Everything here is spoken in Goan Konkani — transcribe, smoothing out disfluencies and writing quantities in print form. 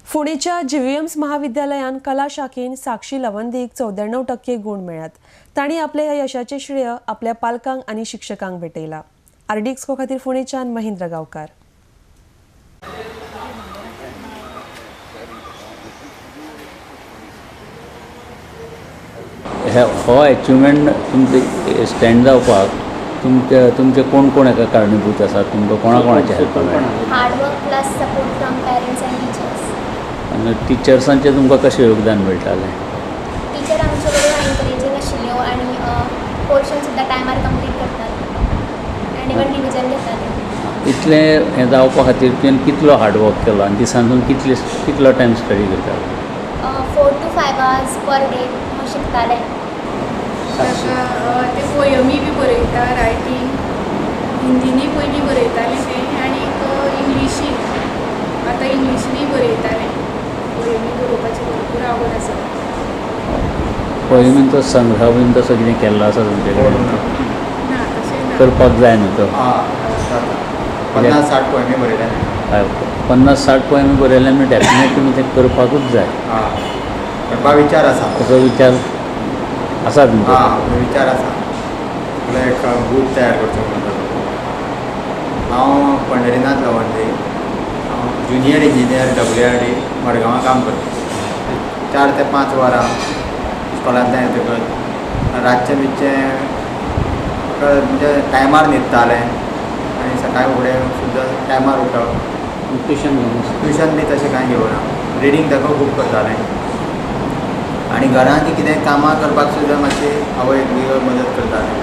फोंडेच्या जीव्हीएम्स महाविद्यालयान कला शाखेन साक्षी लवंदीक 94% गूण मेळ्ळ्यात. तांणी आपल्या ह्या यशाचें श्रेय आपल्या पालकांक आनी शिक्षकांक भेटयला. आरडीएक्सको खातीर फोंडेच्यान महेंद्र गांवकार. हो एचिवमेंट तुमचे स्टँड जावपाक तुमचे कोण कोण एका कारणीभूत आसा, तुमकां कोणा कोणाचें हेल्प मेळ्ळें? Hard work plus support from parents and teachers. आनी टिचर्सांचें तुमकां कशें योगदान मेळटालें? टिचर आमचे बरोबर एनकरेजींग आशिल्ल्यो आनी पोर्शन सुद्दां टायमार कंप्लीट करताले आनी इवन रिविजन घेताले. इतलें हें जावपा खातीर तुवें कितलो हार्डवर्क केलो आनी दिसांतून कितलो टायम स्टडी करतालो? 4 to 5 hours per day हांव शिकतालें. ताका ते पोयमी बी बरयता, रायटींग हिंदीनी पयलीं बरयतालें तें आनीक इंग्लिशीन, आतां इंग्लिशीनय बरयतालें. पोयमी बरोवपाची भरपूर आवड आसा. पोयमींचो संग्रह बीन तसो कितें केल्लो आसा तुमचे कडेन? ना, तशें ना. करपाक जाय न्हू तो? 50-60 पोयमी बरयल्या. 50-60 पोयमी बरयल्या म्हणजे डेफिनेट तुमी तें करपाकूच जाय. करपा विचार आसा. तसो विचार आसा तुमचो? हां, विचार आसा. एक बूक तयार करचो म्हणून. हांव पंढरीनाथ लवंदे, हांव ज्युनियर इंजिनियर WRD मडगांवां काम करता. 4 ते 5 वरां इस्कॉलांतल्यान येतकच रातचें बितचें म्हणजे टायमार न्हिदतालें आनी सकाळी फुडें सुद्दां टायमार उठप. ट्युशन घेवन? ट्युशन बी तशें कांय घेवना. रिडींग ताका खूब करतालें आनी घरांत कितें कामां करपाक सुद्दां मातशी आवय बी मदत करतालें.